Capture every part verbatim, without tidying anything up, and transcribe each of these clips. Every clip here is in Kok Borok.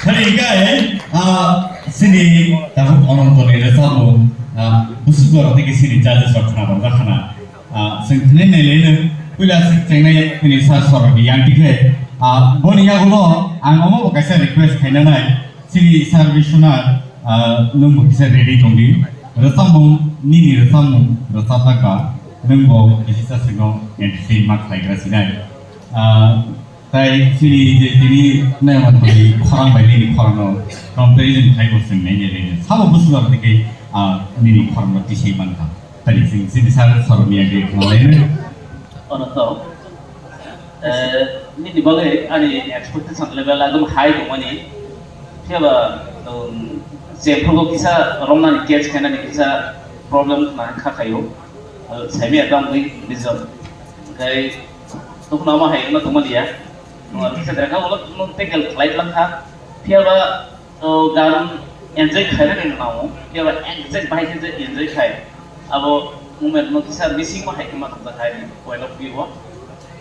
Khani hingkhe, ah, chini tabuk Ananto ni rwchapmung, ah, busu jora tei sini judges rok khna barja khna. Ah, chwng thwngnai nailaino puila chwng chengnai chini sir sorok ni yang tikhe, ah, boni yagulo ang omo bo kaisa request khainanai chini sir Biswanath, ah, nwng bo kisa ready tongdi. Rwchapmung, nini rwchapmung rwchapnai ba nwng bo kisa chwngno entertain ma khlaigra sinai. Ah, Tai chini je tini nai manthali khorang bai nini khorang no comparison khai bo chwng nai nai nai. Sabo busu jora tei, ah, nini khorang no tisai mankha. Tari chwng chini sir sorok ni age khna lai nai. Ono to, eh, nini bagwi ani expectation level agam high tongmani. Phiya ba, um, je phuru kisa romnani catch khainani kisa problem khna kha khayo. Uh, semi agam wi bizom. Kai Tukuna ma hai wngna tongma liya. Nwng kisa dera kha ulo nwng tackle khlai tlang kha. Phiya ba, o, gan enjoy khai rani nang o. Phiya ba exact bahai khe je enjoy khai. Abo moment no kisa missing ma hai khe ma tong kha ni point of view o.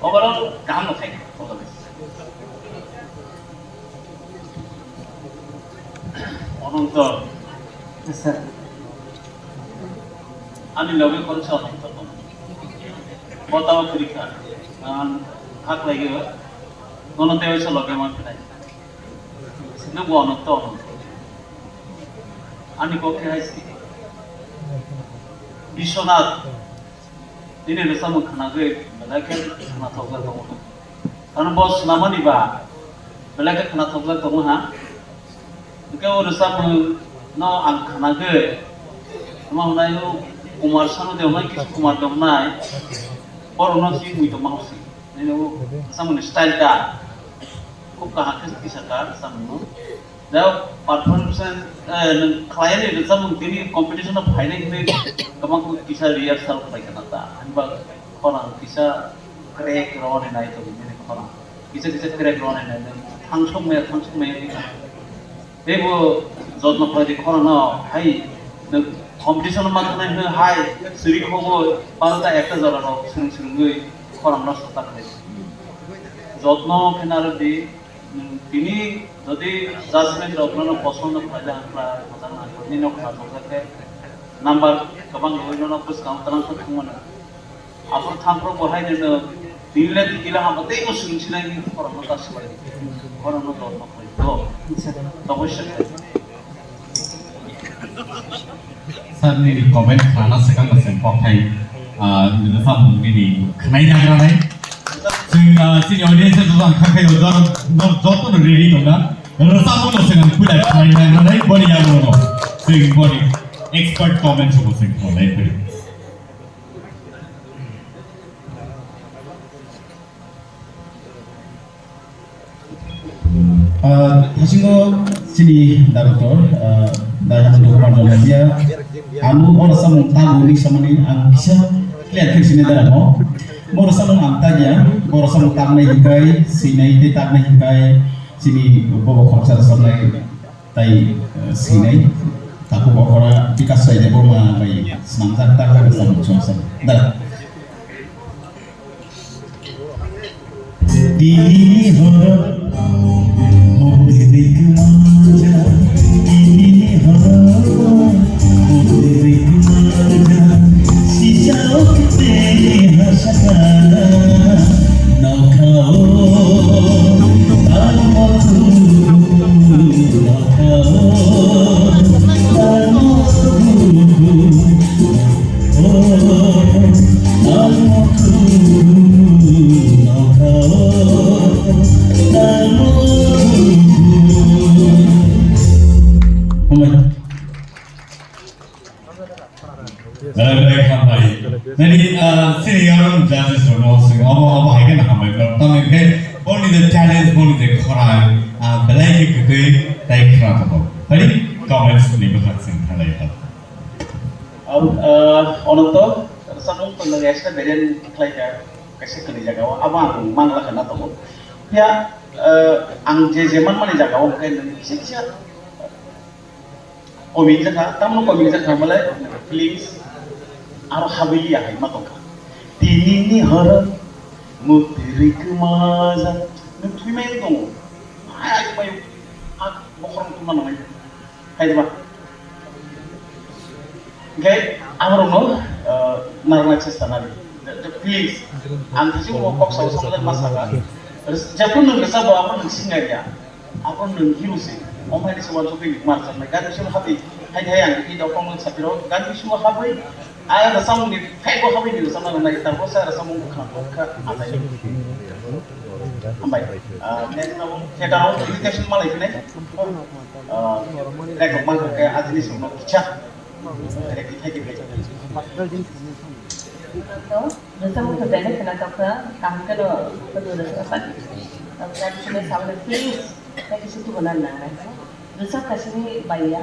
Overall kaham no khai. All the best. Ananto. Yes, sir. Ani loge khoroksa Ananto tongo. Bo tamo kwrwi kha. Ang kha khlai o. Bono tei waisa loge ma phinai. Nwng bo Ananto, Ananto. Ani kok khe hai si. Biswanath. Nini rwchapmung khwnagwi belai khe khnathokjak tongo. Karon bo swnamani ba belai khe khnathokjak tongo ha. Hwnkhe o rwchapmung no ang khwnagwi, tamo hwnai o Kumar Sanu de hwnai, Kisu Kumar de hwnai, borokno si mui tongma hwnsi. Nini o rwchapmungni style ta khub kaham khe kisa ka rwchapmung no. Jao, performance, eh, nwng khlaini rwchapmung tini competition o phainai hinwi kwbang kisa rehearsal khlai khna ta. Hwnba khorang kisa crack rwani nai tongo bini khorang. Kisa kisa crack rwani nai nwng thangsok maya, thangsok maya wngwi thango. Teibo jotno khlaidi khorang no hai nwng competition o ma thangnai hwnwi hai siri khogo palta ekta jora rok swrwng swrwngwi khorang no sota khlai. Jotno khe narwkdi. Nwng tini jodi judgment rok nono poson no khlai da hwnkhe, mwchang nang nini no khna thokjak khe number kwbang rwui nono bwskang twlang khe thangmano. Aphuru thangrok bo hai nino tini le tini le hama tei bo swrwng sinai ni khorang no ta swlai di. Khorang no dol ma khlai do. Toboi swkang. Sir nini comment khana swkang no chwng kokthai, ah, nini samung nini khwnai nagra nai. Chwng, ah, chini audience no ang khakhai o jor, jor, joto no ready tongna. Rwchapmung no chwng ang puila khwnai nagra nai, boni yago no. Chwng boni expert comment sobo chwng khwnai phai. Ah, thasingo chini director, ah, Dai Hemanta Kumar Jamatia, amo oro samung tamo ni samani ang kisa clear khe sini dara mo. Boro samung ang tagya, boro samung tagnai hikai, sinai tei tagnai hikai, chini bobo khoroksa samnai. Tai, eh, sinai, takhuk bokhora Bikas Saidebo ma bai swnamjak, tak tak samung chwng sam. Da. Tini horo, mukti dik manja, tini horo, mukti dik manja, sisa okte hasakana, nokhao, almoku. Belai belai hambai. Nini, ah, sini yang judges rokno sing obo obo hai khe hambai. Tamni khe boni je challenge, boni je khorang, ah, belai khe kwtwi tai khna tongo. Tadi comments ni bwkhak sing thalai ta. Au, ah, Ononto, samung to nang extra beren khlai ka kaisa kwrwi jaga o. Abo ang mang la khna tongo. Ya, ah, ang je je man mani jaga o khe nang kisa kisa Komik jakha, tamno komik jakha malai, please, aro habili ya hai ma tongkha. Tini ni horo, mukti rikma ja, nung thui mai tongo. Hai, hai, mai, ha, bokhorong tuma nang mai. Hai, ma. Okay, amo rong no, eh, narwna chesta nani. Please, ang thisi mo kok sao sao ma saka. Jepun nung kesa bo amo nung singa ya. Abo nwng hero se. Omo hai se wansugwi mar chaknai. Gan bisingo habwi hai thai ang twi dophang nwng sapiro. Gan bisingo habwi a rwchapmungni phaibo habwi ni rwchapna nangnai. Tarbo sa rwchapmung bwkhang bwkha achai. Hambai. Ah, next abo theater o invitation malai phinai. Ah, record ma khe ajini songno kicha. Record thai khe. Rwchapmung khe belai khwna tokha, kaham kheno khwtwrwng rwchapmani. Traditional sound, please, tei kisa tubunan nangnai. Rwchap kaisani baiya,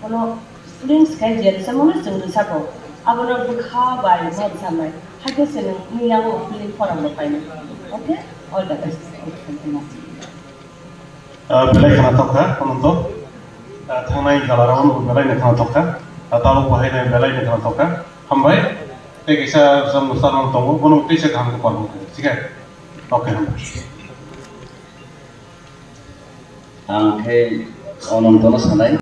bono feelings khe je rwchapmano chwng rwchapo, abono bwkha bai ma rwchapnai. Haikhe se nwng nini yago feeling khorang bo painai. Okay? All the best. Ah, belai khwna tokha, Ononto. Ah, thangnai jala rok belai no khwna tokha. Ah, tabuk bo hai nai belai no khwna tokha. Hambai. Tei kisa jom sar rok tongo, bono tei se kaham khe palmo khe. Thik hai? Okay, hambai. Ang khe Ononto no sanai,